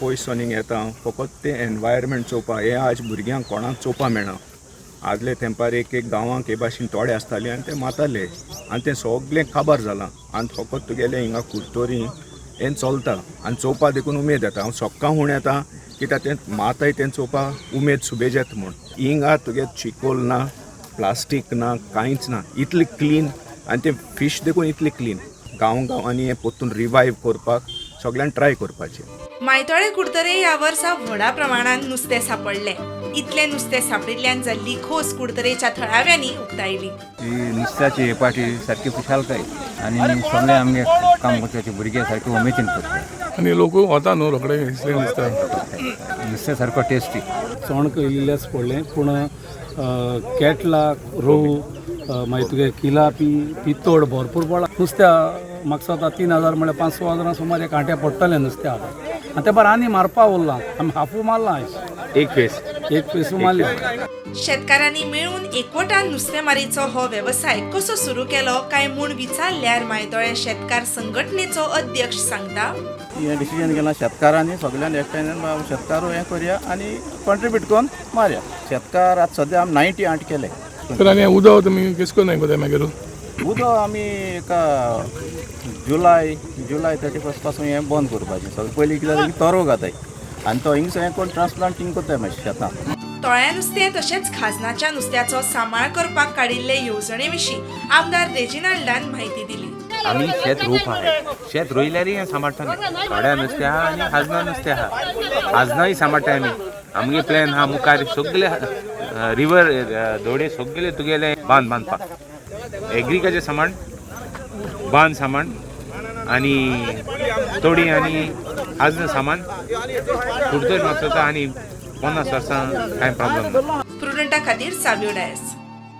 पयस हिंगा येता हांव फकत तें एनवायरमेंट चोवपा. हें आज भुरग्यांक कोणाक चोवपा मेळना. आदले तेंपार एक एक गांवांक हे भाशेन तोडे आसताले आनी ते मारताले आनी तें सगळें काबार जालां आनी फकत तुगेलें हिंगा कुर्तोरी हें चलता आनी चोवपा देखून उमेद येता. हांव सक्कां हूण येता कित्याक तें माताय तें चोवपा उमेद सुबेज येता म्हूण. हिंगा तुगे चिकोल ना, प्लास्टीक ना, कांयच ना, इतलें क्लीन आनी तें फीश देखून इतलें क्लीन. गांव गांवांनी हें परतून रिवायव करपाक सगळ्यांनी ट्राय करपाचें. मायतोळे कुडतरे ह्या वर्सा व्हडा प्रमाणात नुस्तें सांपडलें. इतलें नुस्तें सांपडिल्ल्यान जाल्ली खोस कुडतरेच्या थळाव्यांनी उक्तायली. ही नुस्त्याची हे पाटी सारकी खुशालकाय आनी सगळे आमगे काम करता ते भुरगे सारके उमेदीन करता. आनी लोक वता न्हू रोखडे इसलें दिसता. नुस्तें सारको टेस्टी. चोणक इल्लेंच पडलें, पूण केटला, रोहू, मागीर तुगे किलापी, पितोड भरपूर पडला नुस्त्या. म्हाका दिसता 3000 म्हळ्यार 5-6 हजारां सुमार एक आंटे पडटलें नुस्त्या आतां. आनी ते भायर आनी मारपा उरलां. आमी हाफू मारलां आयज. एक फेस. एक पेसू मारल्या. शेतकारांनी मेळून एकवटान नुस्तेमारीचो हो वेवसाय कसो सुरू केलो काय म्हूण विचारल्यार मायतोळे शेतकार संघटनेचो अध्यक्ष सांगता, हें डिसिजन केलां शेतकारांनी सगळ्यांनी एकठांय जावन शेतकार हें करया आनी कॉन्ट्रिब्यूट करून मारया. शेतकार आतां सद्या आमी 98 केले. तर आनी उदक तुमी केस करून हें करता मागीर? उदक आमी एका जुलाय 31 पासून हें बंद करपाचें. सगळें पयलीं कितें जाता की तरो घाताय आनी तो हिंग हें करून ट्रान्सप्लांटींग करताय मातशें शेतां. तोळ्या नुस्तें तशेंच खाजनाच्या नुस्त्याचो सांबाळ करपाक काडिल्ले येवजणे विशीं आमदार रेजिनाल्डान म्हायती दिली. आमी शेत रोवपा आहाय. शेत रोयल्यारय हें सांबाळटले. थोड्या नुस्तें आहा आनी खाजनां नुस्तें आहा, खाजनांय सांबाळटाय आमी. आमगे प्लॅन आहा मुखार सगळे रिवर धोडे सगळे तुगेले बांद बांदपाक, एग्रीकल्चर सामान, बांद सामान आनी तोडी आनी खाजन सामान कुडतरी म्हाका आनी 50 वर्सां कांय प्रॉब्लम ना. प्रुडंटा खातीर सावियो डायस.